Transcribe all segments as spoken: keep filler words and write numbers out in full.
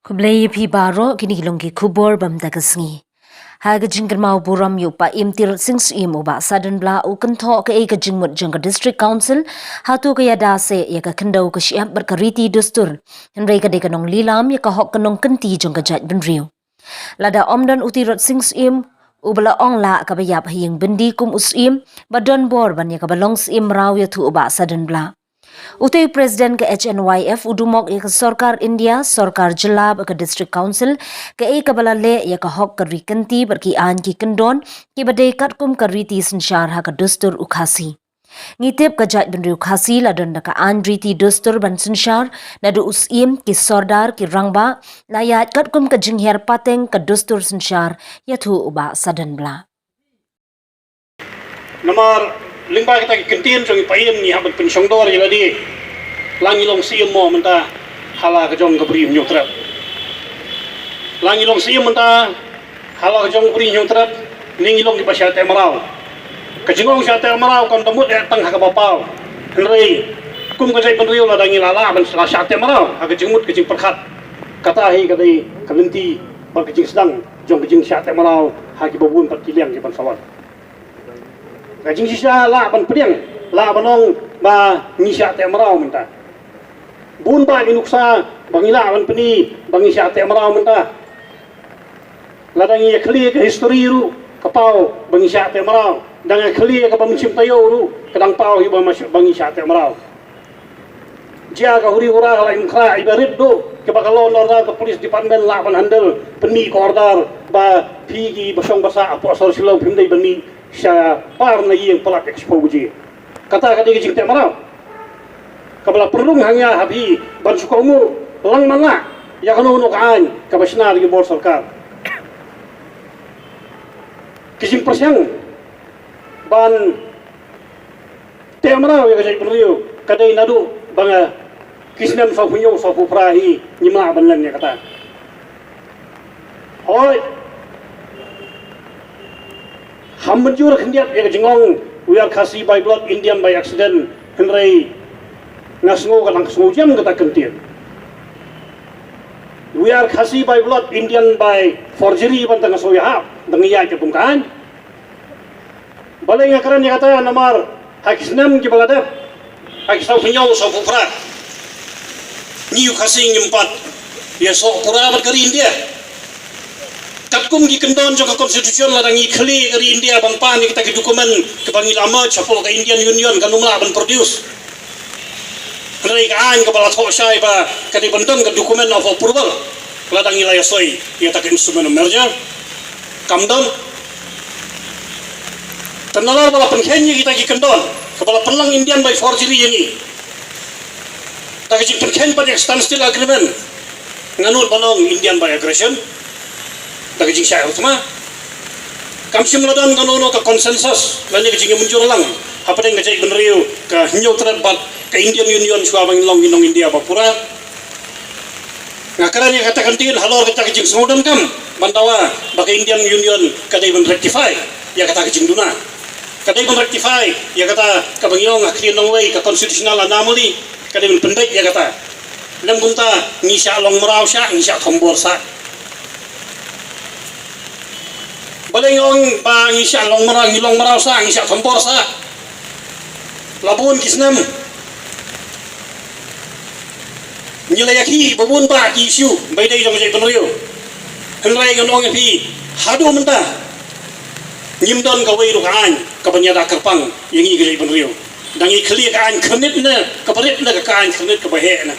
Khublei ïa phi baroh, kine ki long ki khubor ba mynta ka sngi. Ha ka jingkynmaw burom ïa u Paiem Tirot Sing Syiem u Bah Sadenblah u kynthoh kaei ka jingmut jong ka District Council hato ka ïada seh ïa ka khyndew ka shyiap bad ka riti dustur. Hynrei ka dei ka nonglilam ïa ka hok ka nongkynti jong ka jaitbynriew. Lada ym don u Tirot Sing Syiem uba la ong lah kaba ïap ha ïing byndi kum u Syiem, ba don bor ban ïa kaba long Syiem mraw ïathuh u Bah Sadenblah. Utei u President ka H N Y F u dumok ïa ka Sorkar India, Sorkar Jylla bad ka District Council kaei kaba la leh ïa ka hok ka ri kynti bad ki aiñ ki kyndon kiba dei katkum ka riti synshar ha ka dustur u Khasi. Ngi tip ka jaitbynriew Khasi la don da ka aiñ riti dustur ban synshar, naduh u Syiem, ki Sordar, ki Rangbah, la ïaid katkum ka jinghiar pateng ka dustur synshar, ïathuh u Bah Sadenblah. Namar lyngba kita ki kyntien jong i Paiem ngi hap ban pynshongdor ïa lade. La ngi long Syiem mo mynta ha la ka jong ka Bri Hynñiewtrep. La ngi long Syiem mynta ha la ka jong ka Bri Hynñiewtrep, ne ngi long kiba shah teh mraw. Ka jingong shah teh mraw kam da mut eh tang ha kaba paw. Hynrei kum ka jaitbynriew lada ngi la lah ban shah teh mraw ha ka jingmut ka jingpyrkhat, kata hi ka dei ka lynti bad ka jingsdang jong ka jingshah teh mraw ha kiba bun pat ki liang ki ban sa wan. Ka jingshisha lah ban pdiang, lah ban ong ba ngi shah teh mraw mynta. Bun bah ki nuksa ba ngi lah ban pyni ba ngi shah teh mraw mynta. Lada ngi ïa khlieh ka history ruh ka paw ba ngi shah teh mraw. Dang ïa khlieh kaba mynsiem taïew ruh ka dang paw hi ba ma-, ba ngi shah teh mraw. Jia ka huri hura ha Laitumkhrah iba rit duh kaba ka law and order ka police department lah ban handle, pynmih ka order ba phi kiba shong ba sah hapoh sor Shillong phim dei ban mih sha par na ïing palat ïa ka shiphew baje. Kata ka dei ka jingteh mraw kaba la pynrung hangne ha phi ban shu kohnguh lang man la ïa kano kano ka aiñ kaba shna da ki bor sorkar. Ka jingpyrshang ban teh mraw ïa ka jaitbynriew ka dei naduh ba nga ki snem sawphew hynñiew sawphew phra hi ngim lah ban len ïa kata. Hooid. Ham mynjur khyndiat ïa ka jingong "We are Khasi by blood, Indian by accident", hynrei nga sngew ka dang sngew jem kata kyntien. "We are Khasi by blood, Indian by forgery", ban tang nga sngew ïahap dang ïa ka kum kan. Balei nga kren ïa kata? Namar ha ki snem kiba la dep, ha ki sawphew hynñiew sawphew phra, ngi u Khasi ngim pat ïasoh pura bad ka ri India. Katkum ki kyndon jong ka constitution, lada ngi khlieh ka ri India ban pan ïa kita ki document kiba ngi la merge hapoh ka Indian Union, kan ym lah ban produce. Hynrei ka aiñ kaba la thoh shai ba ka dei ban don ka document of approval, lada ngi la ïasoi ïa kata ka instrument of merger, kam don. Te nalor ba la pynkheiñ ïa kita ki kyndon kaba la pynlong Indian by forgery ïa ngi, da ka jingpynkheiñ pat ïa ka standstill agreement, nga nud ban ong Indian by aggression. Da ka jingshah ïa u thma, kam shym la don kano kano ka consensus lane ka jingïamynjur lang hapdeng ka jaitbynriew ka Hynñiewtrep bad ka Indian Union shuwa ba ngin long ki nong India ba pura. Nga kren ïa kata ka ktien halor kata ka jingsngewdon kam ban dawa ba ka Indian Union ka dei ban rectify ïa kata ka jingduna, ka dei ban rectify ïa kata kaba ngi ong ha ka ktien nongwei ka constitutional anomaly, ka dei ban pynbeit ïa kata. Lem kumta ngi shah long mraw shah, ngi shah thombor shah. Balei ngi ong ba ngi shah long mraw, ngi long mraw shah, ngi shah thombor shah? La bun ki snem ngi la ïakhih ba bun bah ki issue ba ïadei jong ka jaitbynriew. Hynrei ngan ong ïa phi, haduh mynta ngim don kawei ruh ka aiñ kaban ïada kyrpang ïa ngi ka jaitbynriew. Da ngi khlieh ka aiñ khyrnit ne kaba rit ne ka aiñ khyrnit kaba heh ne.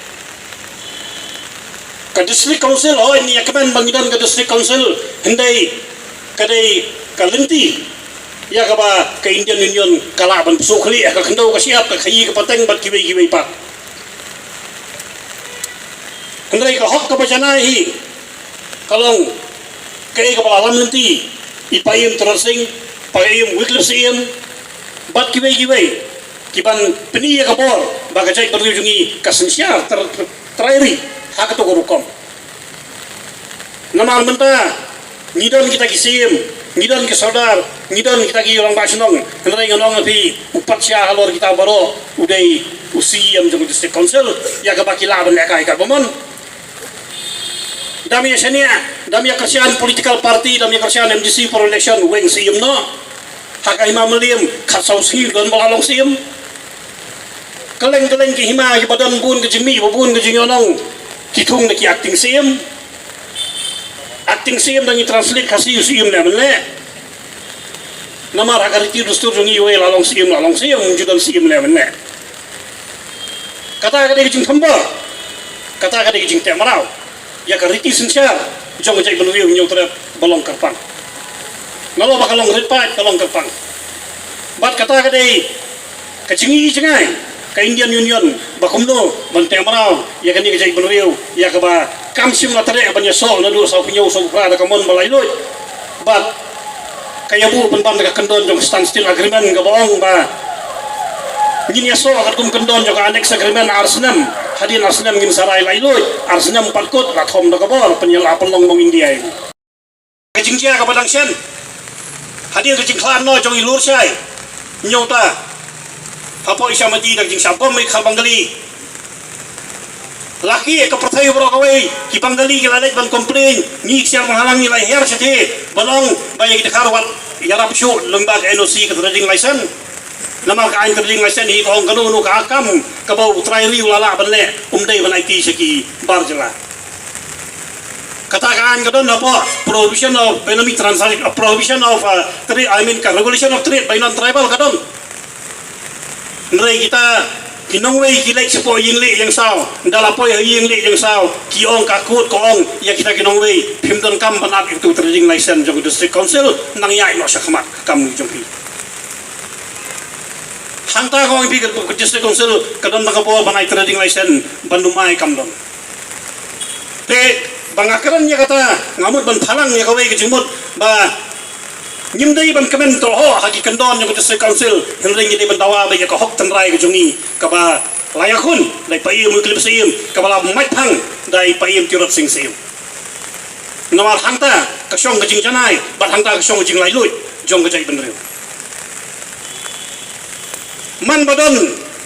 Ka District Council, hooid, ngi ïa kmen ba ngi don ka District Council, hynrei ka dei ka lynti ïa kaba ka Indian Union ka lah ban pynsuh khlieh ha ka khyndew ka shyiap, ka khaïi ka pateng bad kiwei kiwei pat. Hynrei ka hok kaba janai hi ka long kaei kaba la lam lynti i Paiem Tirot Sing, Paiem Wycliffe Syiem bad kiwei kiwei kiban pyni ïa ka bor ba ka jaitbynriew jong ngi ka synshar trai ri ha kato ka rukom. Namar mynta ngi don kita ki Syiem, ngi don ki Sordar, ngi don kita ki Rangbah Shnong, hynrei ngan ong ïa phi, u patsha halor kita baroh u dei u Syiem jong ka District Council, ïa kaba ki lah ban lehkai katba mon. Dam ïa shaniah, dam ïa kyrshan political party, dam ïa kyrshan M D C por election, weng Syiem noh. Ha ka hima Mylliem, khatsaw sngi don ba la long Syiem. Kylleng kylleng ki hima kiba don bun ka jingmih, ba bun ka jingïohnong, ki thung da ki acting Syiem. Acting Syiem dang ïa translate Khasi, u Syiem leh mynleh. Namar ha ka riti dustur jong ngi, wei la long Syiem, la long Syiem, ju don Syiem leh mynleh. Kata ka dei ka jingthombor. Kata ka dei ka jingteh mraw ïa ka riti synshar jong ka jaitbynriew Hynñiewtrep ba long kyrpang. Nga la ba ka long rit paid, ka long kyrpang. Bad kata ka dei ka jingi jingai ka Indian Union ba kumno ban teh mraw ïa kane ka jaitbynriew, ïa kaba kam shym la treh ban ïasoh naduh sawphew hynñiew sawphew phra da ka mon ba laitluid. Bad ka ïa buh pynban da ka kyndon jong ka Standstill Agreement kaba ong ba ngin ïasoh katkum kyndon jong ka Annex Agreement ar snem, hadien ar snem ngin sa rai laitluid, ar snem pat kut la thom da ka bor pynïalah pynlong bong India. Ka jingjia kaba dang shen hadien ka jingkhlad noh jong i Lurshai Hynñiewta hapoh i Shamati da ka jingshah bom ïa ki Khar Bengali. La ki ka pyrthei baroh kawei, ki Bengali ki la leit ban complain, ngi ki Siar Banghalang ngi la hiar shathie ban ong ba ïa ki Dkhar wat ïarap shuh lyngba ka N O C, ka trading license. Namar ka aiñ trading license hi ka ong kano kano ka kam kaba u trai ri u la lah ban leh, um dei ban aiti sha ki bar jylla. Kata ka aiñ ka don hapoh Prohibition of Benami Transaction, uh, Prohibition of, uh, Trade, I mean, ka Regulation of Trade by Non-Tribal ka don. Hynrei kita ki nongwei ki leit shapoh ïing lieh ïing saw, da la poi ha ïing lieh ïing saw, ki ong, ka kut ka ong ïa kita ki nongwei, phim donkam ban ap ïa utu trading license jong ka District Council, nang ïaid noh sha khmat, kam jong phi. Hangta ka ong ïa phi, ka District Council ka don tang ka bor ban ai trading license, ban ym ai kam don. Te ba nga kren ïa kata, nga mut ban phalang ïa kawei ka jingmut ba ngim dei ban kmen tohok ha ki kyndon jong ka District Council, hynrei ngi dei ban dawa ba ïa ka hok tynrai ka jong ngi kaba la ïakhun da i Paiem Wycliffe Syiem, kaba la mait phang da i Paiem Tirot Sing Syiem. Namar hangta ka shong ka jingjanai bad hangta ka shong ka jinglaitluid jong ka jaitbynriew. Man ba don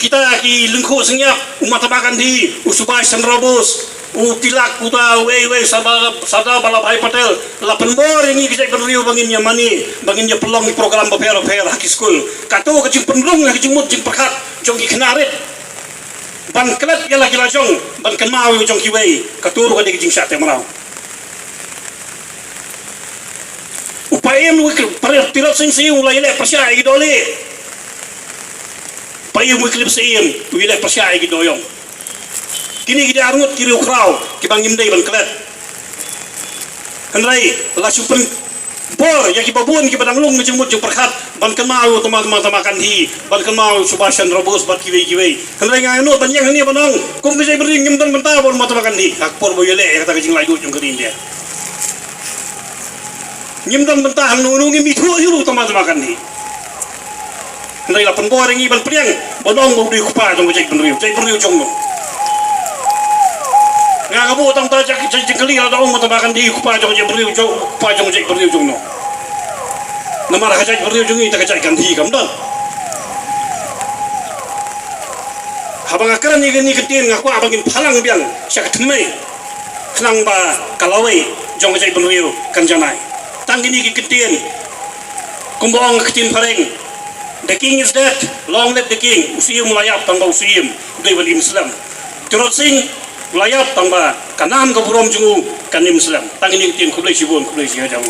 kita ki lyngkhuh synñiap, u Mahatma Gandhi, u Subhash Chandra Bose, u Tilak, uta uwei uwei, Sardar, Sardar Vallabhbhai Patel, la pynbor ïa ngi ki jaitbynriew ba ngin ïa mane, ba ngin ïa pynlong ki program bapher bapher ha ki skul. Kato ka jingpynrung ha ka jingmut jingpyrkhat jong ki khynnah rit ban klet ïa la ki la jong, ban kynmaw ïa jong kiwei, kato ruh ka dei ka jingshah teh mraw. U Paiem Wycliffe, Paiem Tirot Sing Syiem u la ïaleh pyrshah ïa ki dohlieh. Paiem Wycliffe Syiem u ïaleh pyrshah ïa ki dohïong. Kine ki dei arngut ki riewkhraw kiba ngim dei ban klet. Hynrei la shu pynbor ïa kiba bun kiba dang lung ka jingmut jingpyrkhat ban kynmaw ïa u Mahatma, Mahatma Gandhi, ban kynmaw ïa u Subhash Chandra Bose bad kiwei kiwei. Hynrei nga ïa nud ban ïeng hangne ban ong, kum ka jaitbynriew ngim don bynta bad u Mahatma Gandhi ha ka por ba u ïaleh ïa kata ka jinglaitluid jong ka ri India. Ngim don bynta hangno hangno, ngim ithuh ïa u Mahatma, Mahatma Gandhi. Hynrei la pynbor ïa ngi ban pdiang ban ong ba u dei u kpa jong ka jaitbynriew, jaitbynriew jong no. Nga ka buh tang ta jak, jak jingkylli la da ong Mahatma Gandhi u kpa jong ka jaitbynriew jong, u kpa jong ka jaitbynriew jong no. Namar ha ka jaitbynriew jong ngi ta ka jait Gandhi kam don. Haba nga kren ïa kine ki ktien nga kwah ba ngin phalang biang sha ka thymmei. Khnang ba ka lawei jong ka jaitbynriew kan janai. Tang kine ki ktien kumba ong ka ktien phareng, "The king is dead, long live the king." U Syiem u la ïap tang ba u Syiem u dei ban im slem. Tirot Sing u la ïap tang ba ka nam ka burom jong u kan im slem. Tang kine ki ktien, khublei shibun, khublei shihajar.